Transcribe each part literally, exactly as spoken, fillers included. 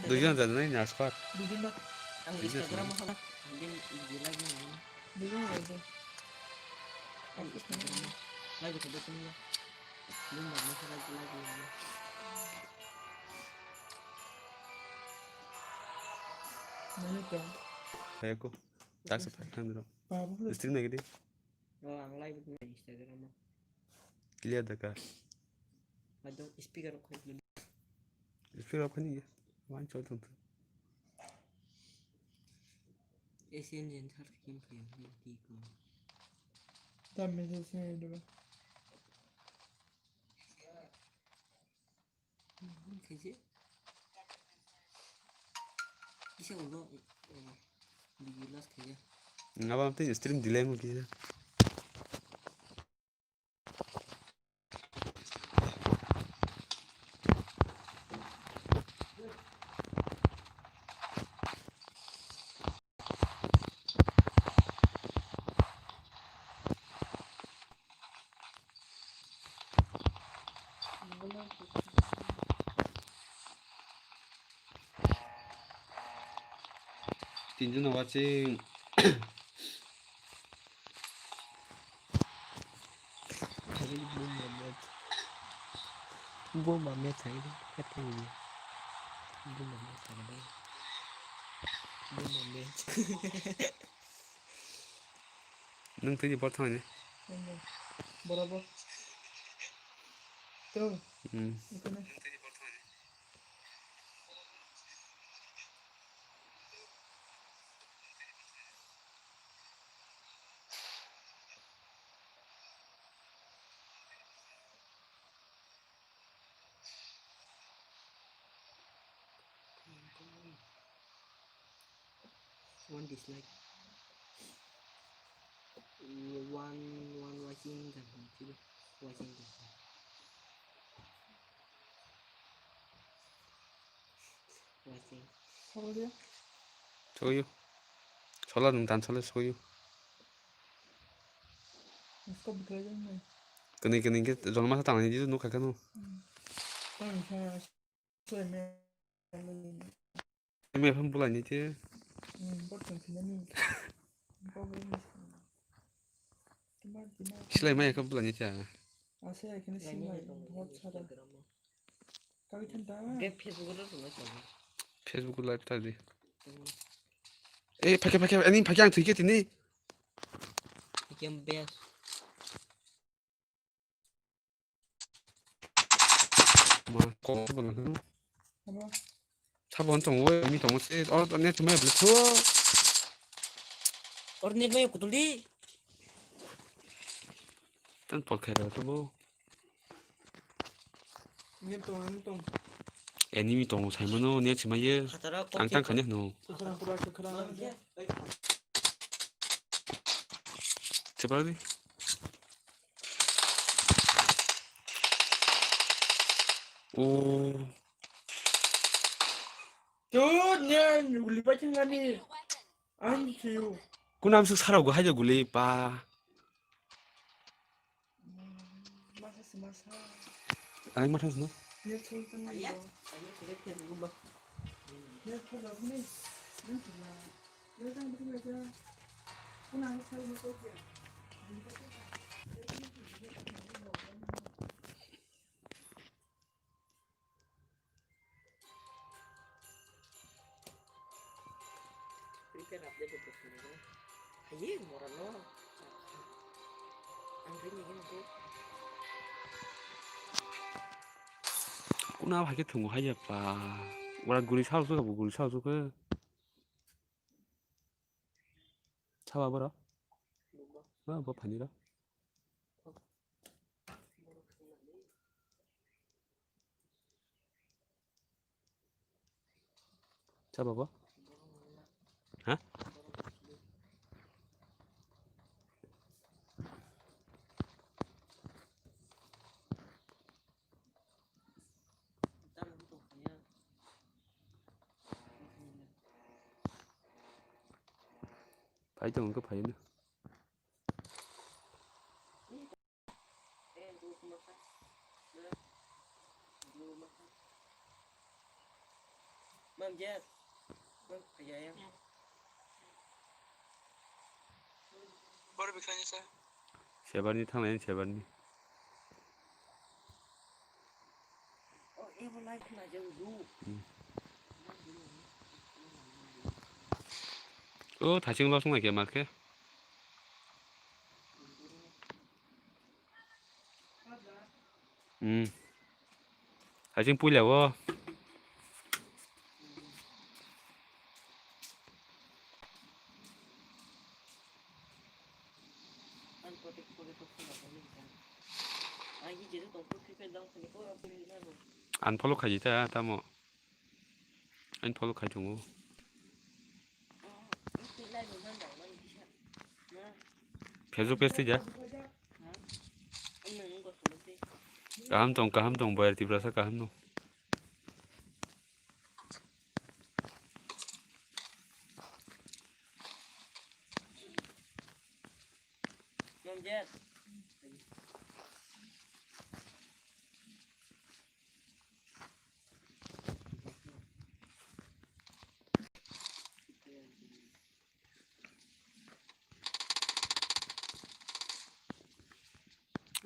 Duijon jani nai nurse kor. Ang Instagram o hana. Duijon rwdi. Ang Instagram o live khe tongya. Bini bagwi khe live live live. Nani to? Heko. Tasa phai thang dro. Babu. Stream nai gidi. Oh, ang live ni Instagram o. Clear da ka? Ado speaker rok khai. Speaker rok khai ni. Wan chol thang. Asian jen thar kim khai ni ti ko. Tam message ni do. Khaise. Kisa ulo, eh, video last khaise. Ngaba tei stream delay mo kisa. Tinjon no watching. Boma me thai de kati ni. Boma me thai de. Boma me. Nwng twi ni bor thangni. Borok bo. To. Hmm. Ikone. One dislike. One, one watching kan, watching kan. Watching. Soyo. Sola nwng tan sola soyo. Kwnwi kwnwi khe jolma sa tangni di nukha kheno. Mai phang bulai ni te. Silai mai khe bulai ni te. Facebook live ta di. Eh, phakhe, phakhe, ani phakhe ang thwikhe tini. Phakhe ang best. Ma, kok bo nang. Hello. Sabo on tongo, mi tongo se, or net mai bwlai tho. Or net mai kutuli. Tan pol khaira to bo. Net tong, net tong. Enemy tongo, saimano, net simaye. Khatara kok. Ang tang khe khanya no. Khatara pura, khatara. Chepal di. Oh. Dude, ne, uli pa chingani. Ang siu. Kunam su sarau go haja guli pa. Masa si masa. Ang masa sino? Ne chul tani. Kuna hai khe thungo hai ya pa. Ora guri sao suka, guri sao suka. Saba boro? Ba, ba phani ra. Saba bo? Ha? Phai tong khe phai no. Sebarni thanglaini sebarni. Hmm. O thaching losong naikhe markhe. Hmm. Hai chwng puila o. Unfollow khaidi ta tamo. Ani follow khai tongo. Facebook page tei ja. Kaham tong, kaham tong, boyar Tiprasa kaham no.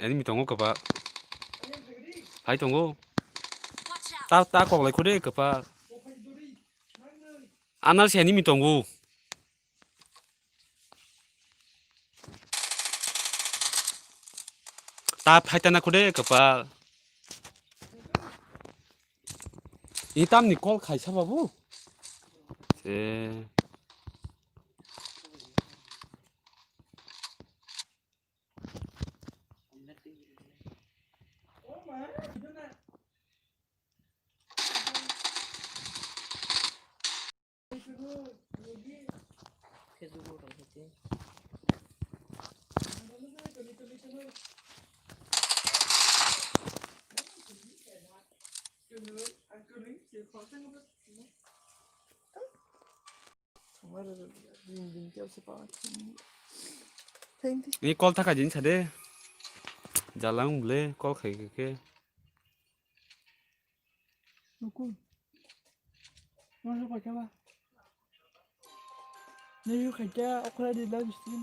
Enemy tongo kwbak. Hai tongo. Ta, ta koklai kho de kwbak. Anal se enemy tongo. Ta phaitana kho de kwbak. Itamni call khaisa babu. Se. Ni call thaka jin sade. Jalang bole call khai ke. Nukung. Masa pakai ba? Ni yuk khai ke okra di live stream.